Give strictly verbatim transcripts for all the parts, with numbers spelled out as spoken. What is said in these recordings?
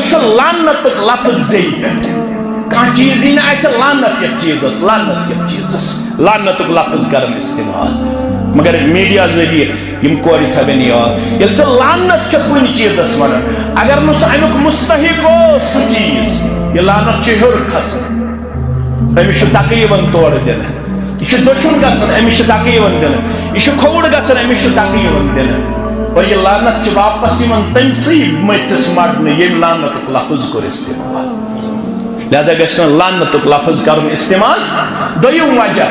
چھُ لعنتُک لفظ زیٚیہِ پٮ۪ٹھ۔ کانٛہہ چیٖز یی نہٕ اَتھِ، لعنت یَتھ چیٖزَس، لعنت یَتھ چیٖزَس، لعنتُک لفظ کران استعمال۔ مگر میڈیا ذٔریعہٕ یِم کورِ تھاوَن یاد۔ ییٚلہِ ژٕ لعنت چھَکھ کُنہِ چیٖزَس وَنان، اگر نہٕ سُہ اَمیُک مستحق اوس سُہ چیٖز، یہِ لعنت چھُ ہیوٚر کھسان۔ أمِس چھُ دَکہٕ یِوان تورٕ دِنہٕ۔ یہِ چھُ دٔچھُن گژھان، أمِس چھُ دَکہٕ یِوان دِنہٕ۔ یہِ چھُ کھووُر گژھان، أمِس چھُ دَکہٕ یِوان دِنہٕ۔ اور یہِ لعنت چھِ واپس یِوان تٔمسٕے مٔتِس مَرنہٕ، ییٚمۍ لعنتُک لفظ کوٚر استعمال۔ لہذا گژھِ نہٕ لعنتُک لفظ کرُن استعمال۔ دوٚیِم وجہ،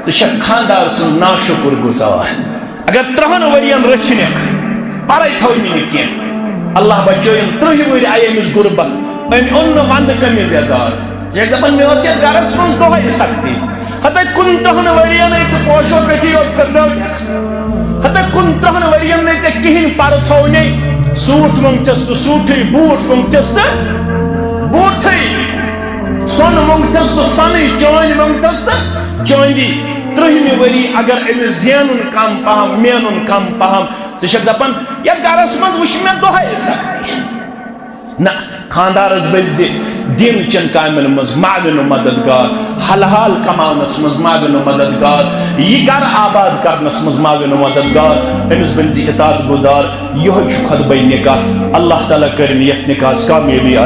ژٕ چھکھ خاندار سُنٛد ناشُکُر گُزار۔ اگر ترٛہَن ؤرین رٔچھنکھ، پرے تھٲومٕے نہٕ کینٛہہ، اللہ بچٲیِن، ترٕٛہہِ ؤرۍ آیہِ أمِس غربت، أمۍ اوٚن نہٕ وندٕ قمیٖض یزار۔ ژٕ چھکھ دپان، مےٚ ٲس یتھ گرس منٛز دۄہے سختی۔ ہتے کُنترٕٛہن ؤرین ہے ژٕ پوشو پیٹھی یوت پھِرنٲوتھ۔ ہتے کُنترٕٛہن ؤرین نے ژےٚ کِہینۍ پرٕ تھوو نے۔ سوٗٹ مۄنگتس تہٕ سوٗٹھٕے، بوٗٹھ مۄنگتس تہٕ بوٗٹھٕے۔ سۄن مۄنگتس تہٕ سۄنٕے، چٲنۍ مۄنگتس تہٕ چٲندی۔ ترٕٛہمہِ ؤری اگر أمِس زینُن کم پہم، مینُن کم پہم، ژٕ چھکھ دپان، یتھ گرس منٛز وٕچھ مےٚ دۄہے سختی۔ نہ، خاندارس بٔزِ دین چٮ۪ن کامٮ۪ن منٛز ماگنہٕ مددگار، حلحال کماونس منٛز ماگنہٕ مددگار، یہِ گرٕ آباد کرنس منٛز ماگنہٕ مددگار، أمِس بٔنزِ اطاعت گُزار۔ یِہوٚے چھُ خطبہ نکاح۔ اللہ تعالیٰ کٔرِن یتھ نکاحس کامیٲبی